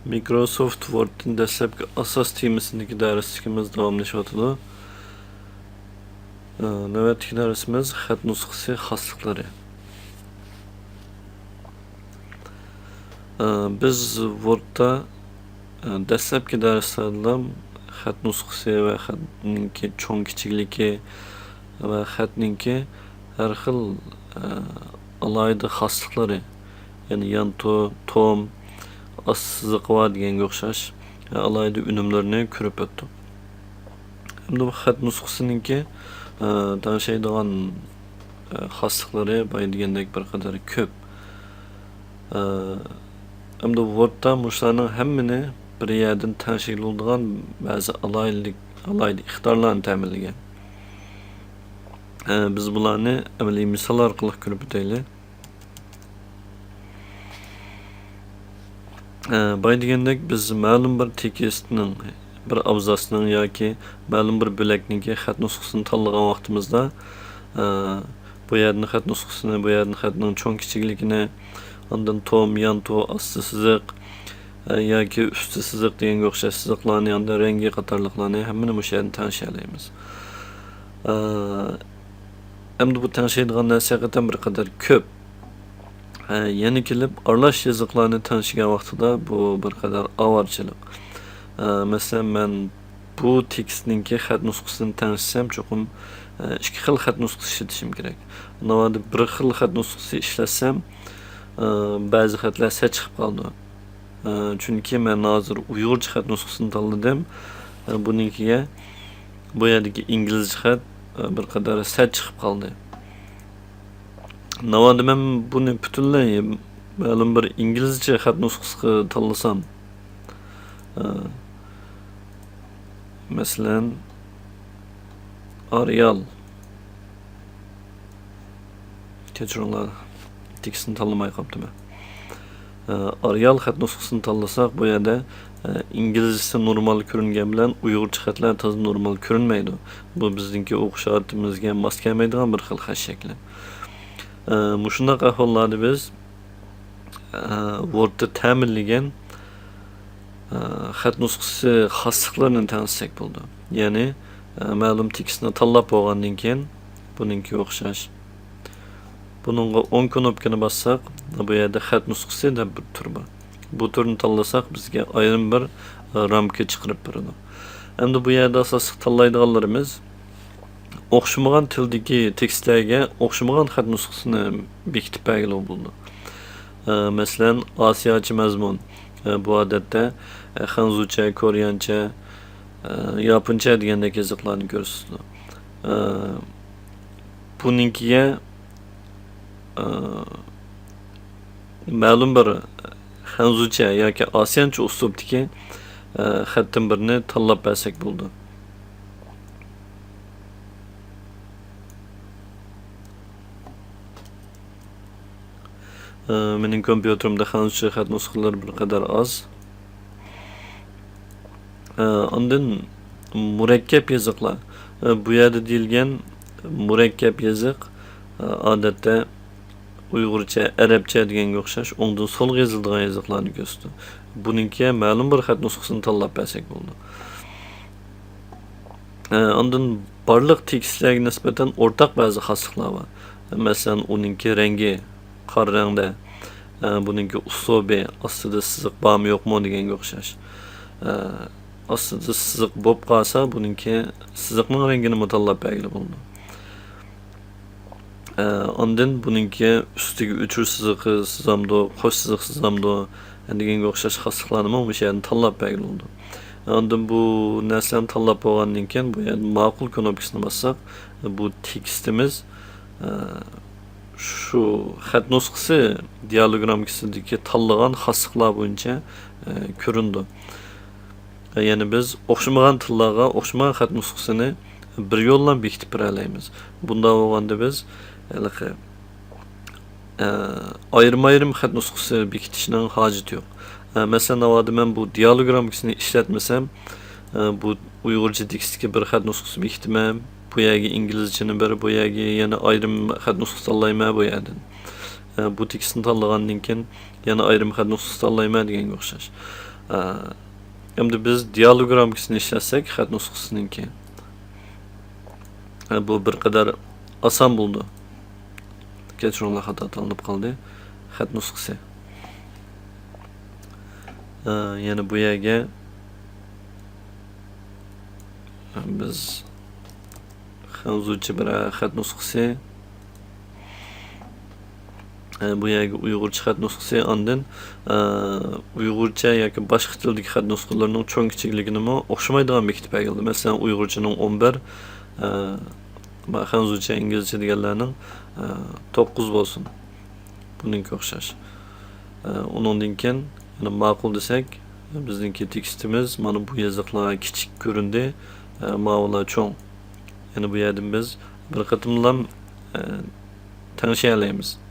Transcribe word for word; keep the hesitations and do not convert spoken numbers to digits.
مىكروسوفت ۋوردتىن دەسلەپكى ئاساس تېمىسىدىكى دەرسلىكىمىز داۋاملىشىۋاتىدۇ. ئە، نۆۋەتتىكى دەرسىمىز خەت نۇسخىسى خاسلىقلىرى. ئە، بىز ۋوردتا، ئە، دەسلەپكى دەرسلەردىلا خەت نۇسخىسى ۋە خەتنىڭكى چوڭ كىچىكلىكى ۋە خەتنىڭكى ھەر خىل، ئە، ئالاھىدە خاسلىقلىرى، يەنى يانتۇ، توم، ئاستى سىزىقى بار دېگەنگە ئوخشاش، ئە، ئالاھىدە ئۈنۈملىرىنى كۆرۈپ ئۆتتۇق. ئەمدى بۇ خەت نۇسخىسىنىڭكى، ئە، تەڭشەيدىغان، ئە، خاسلىقلىرى بايا دېگەندەك بىر قەدەر كۆپ. ئە، ئەمدى ۋوردتا مۇشۇلارنىڭ ھەممىنى بىر يەردىن تەڭشىگىلى بولىدىغان بەزى ئالاھىدىلىك، ئالاھىدە ئىقتىدارلارنى تەمىنلىگەن. ئە، بىز بۇلارنى ئەمەلىي مىسال ئارقىلىق كۆرۈپ ئۆتەيلى. ئە، بايا دېگەندەك، بىز مەلۇم بىر تېكىستنىڭ، بىر ئابزاسنىڭ ياكى مەلۇم بىر بۆلەكنىڭكى خەت نۇسخىسىنى تاللىغان ۋاقتىمىزدا، ئە، بۇ يەردىن خەت نۇسخىسىنى، بۇ يەردىن خەتنىڭ چوڭ كىچىكلىكىنى، ئاندىن توم، يانتۇ، ئاستى سىزىق، ئە، ياكى ئۈستى سىزىق دېگەنگە ئوخشاش سىزىقلارنى، ئاندىن رەڭگى قاتارلىقلارنى ھەممىنى مۇشۇ يەردىن تەڭشىيەلەيمىز. ئە، ئەمدى بۇ تەڭشەيدىغان نەرسە ھەقىقەتەن بىر قەدەر كۆپ. ھە، يەنە كېلىپ ئارىلاش يېزىقلارنى تەڭشىگەن ۋاقتىدا بۇ بىر قەدەر ئاۋارىچىلىق. ھە، مەسىلەن، مەن بۇ تېكىستنىڭكى خەت نۇسخىسىنى تەڭشىسەم، چوقۇم، ھە، ئىككى خىل خەت نۇسخىسى ئىشلىتىشىم كېرەك. ناۋادا بىر خىل خەت نۇسخىسى ئىشلەتسەم، ھە، بەزى خەتلەر سەت چىقىپ قالىدۇ. ئە، چۈنكى مەن ھازىر ئۇيغۇرچە خەت نۇسخىسىنى تاللىدىم. ئە، بۇنىڭكىگە، بۇ يەردىكى ئىنگلىزچە خەت، ئە، بىر قەدەر سەت چىقىپ قالدى. ناۋادا مەن بۇنى پۈتۈنلەي مەلۇم بىر ئىنگلىزچە خەت نۇسخىسىغا تاللىسام، ئە، مەسىلەن، ئارىيال. كەچۈرۈڭلار، تېكىستنى تاللىماي قاپتىمەن. ئە، ئارىيال خەت نۇسخىسىنى تاللىساق، بۇ يەردە، ئە، ئىنگلىزچىسى نورمال كۆرۈنگەن بىلەن ئۇيغۇرچە خەتلەر تازا نورمال كۆرۈنمەيدۇ. بۇ بىزنىڭكى ئوقۇش ئادىتىمىزگە ماس كەلمەيدىغان بىر خىل خەت شەكلى. ئە، مۇشۇنداق ئەھۋاللاردا بىز، ئە، ۋوردتا تەمىنلىگەن، ئە، خەت نۇسخىسى خاسلىقلىرىنى تەڭشىسەك بولىدۇ. يەنى، ئە، مەلۇم تېكىستنى تاللاپ بولغاندىن كېيىن، بۇنىڭكىگە ئوخشاش. بۇنىڭغا ئون كۇنۇپكىنى باسساق، بۇ يەردە خەت نۇسخىسى دەپ بىر تۈر بار. بۇ تۈرنى تاللىساق، بىزگە ئايرىم بىر، ئە، رامكا چىقىرىپ بېرىدۇ. ئەمدى بۇ يەردە ئاساسلىق تاللايدىغانلىرىمىز، ئوخشىمىغان تىلدىكى تېكىستلەرگە ئوخشىمىغان خەت نۇسخىسىنى بېكىتىپ بەرگىلى بولىدۇ. ئە، مەسىلەن، ئاسىياچە مەزمۇن. ئە، بۇ ئادەتتە، ئە، خەنزۇچە، كورېيەنچە، ئە، ياپونچە دېگەندەك يېزىقلارنى كۆرسىتىدۇ. ئە، بۇنىڭكىگە، ئە، مەلۇم بىر خەنزۇچە ياكى ئاسىيانچە ئۇسلۇبتىكى، ئە، خەتتىن بىرنى تاللاپ بەرسەك بولىدۇ. ئە، مېنىڭ كومپيۇتېرىمدا خەنزۇچە خەت نۇسخىلىرى بىر قەدەر ئاز. ئە، ئاندىن مۇرەككەپ يېزىقلار. ئە، بۇ يەردە دېيىلگەن مۇرەككەپ يېزىق، ئە، ئادەتتە ئۇيغۇرچە، ئەرەبچە دېگەنگە ئوخشاش ئوڭدىن سولغا يېزىلىدىغان يېزىقلارنى كۆرسىتىدۇ. بۇنىڭكى مەلۇم بىر خەت نۇسخىسىنى تاللاپ بەرسەك بولىدۇ. ئە، ئاندىن بارلىق تېكىستلەرگە نىسبەتەن ئورتاق بەزى خاسلىقلار بار. مەسىلەن، ئۇنىڭكى رەڭگى قارا رەڭدە، ئە، بۇنىڭكى ئۇسلۇبى، ئاستىدا سىزىق بارمۇ يوقمۇ دېگەنگە ئوخشاش. ئە، ئاستىدا سىزىق بولۇپ قالسا، بۇنىڭكى سىزىقنىڭ رەڭگىنىمۇ تاللاپ بەرگىلى بولىدۇ. ئە، ئاندىن بۇنىڭكى ئۈستىگە ئۆچۈر سىزىقى سىزامدۇ، قوش سىزىق سىزامدۇ دېگەنگە ئوخشاش خاسلىقلارنىمۇ مۇشۇ يەردىن تاللاپ بەرگىلى بولىدۇ. ئاندىن بۇ نەرسىلەرنى تاللاپ بولغاندىن كېيىن، بۇ يەردە ماقۇل كۇنۇپكىسىنى باسساق، بۇ تېكىستىمىز، ئە، شۇ خەت نۇسخىسى دىئالوگ رامكىسىدىكى تاللىغان خاسلىقلار بويىچە، ئە، كۆرۈنىدۇ. يەنى بىز ئوخشىمىغان تىللارغا ئوخشىمىغان خەت نۇسخىسىنى بىر يوللا بېكىتىپ بېرەلەيمىز. بۇنداق بولغاندا بىز ھېلىقى، ئە، ئايرىم-ئايرىم خەت نۇسخىسى بېكىتىشنىڭ ھاجىتى يوق. ئە، مەسىلەن، ناۋادا مەن بۇ دىئالوگ رامكىسىنى ئىشلەتمىسەم، ئە، بۇ ئۇيغۇرچە تېكىستتىكى بىر خەت نۇسخىسى بېكىتىمەن، بۇ يەرگە ئىنگلىزچىنى بىر، بۇ يەرگە يەنە ئايرىم خەت نۇسخىسى تاللايمەن بۇ يەردىن. ئە، بۇ تېكىستنى تاللىغاندىن كېيىن، يەنە ئايرىم خەت نۇسخىسى تاللايمەن دېگەنگە ئوخشاش. ئەمدى بىز دىئالوگ رامكىسىنى ئىشلەتسەك، خەت نۇسخىسىنىڭكى. ئە، بۇ بىر قەدەر ئاسان بولىدۇ. كەچۈرۈڭلار، خاتا تاللىنىپ قالدى. خەت نۇسخىسى. ئە، يەنە بۇ يەرگە بىز خەنزۇچە بىر خەت نۇسخىسى. ئە، بۇ يەرگە ئۇيغۇرچە خەت نۇسخىسى، ئاندىن، ئە، ئۇيغۇرچە ياكى باشقا تىلدىكى خەت نۇسخىلىرىنىڭ چوڭ كىچىكلىكىنىمۇ ئوخشىمايدىغان بېكىتىپ بەرگىلى. مەسىلەن، ئۇيغۇرچىنىڭ ئون بىر، ئە، خەنزۇچە، ئىنگلىزچە دېگەنلەرنىڭ، ئە، توققۇز بولسۇن. بۇنىڭكى ئوخشاش. ئە، ئۇنىڭدىن كېيىن يەنە ماقۇل دېسەك، بىزنىڭكى تېكىستىمىز مانا بۇ يېزىقلار كىچىك كۆرۈندى، ئە، ماۋۇلار چوڭ. يەنە بۇ يەردىن بىز بىر قېتىملام، ئە، تەڭشىيەلەيمىز.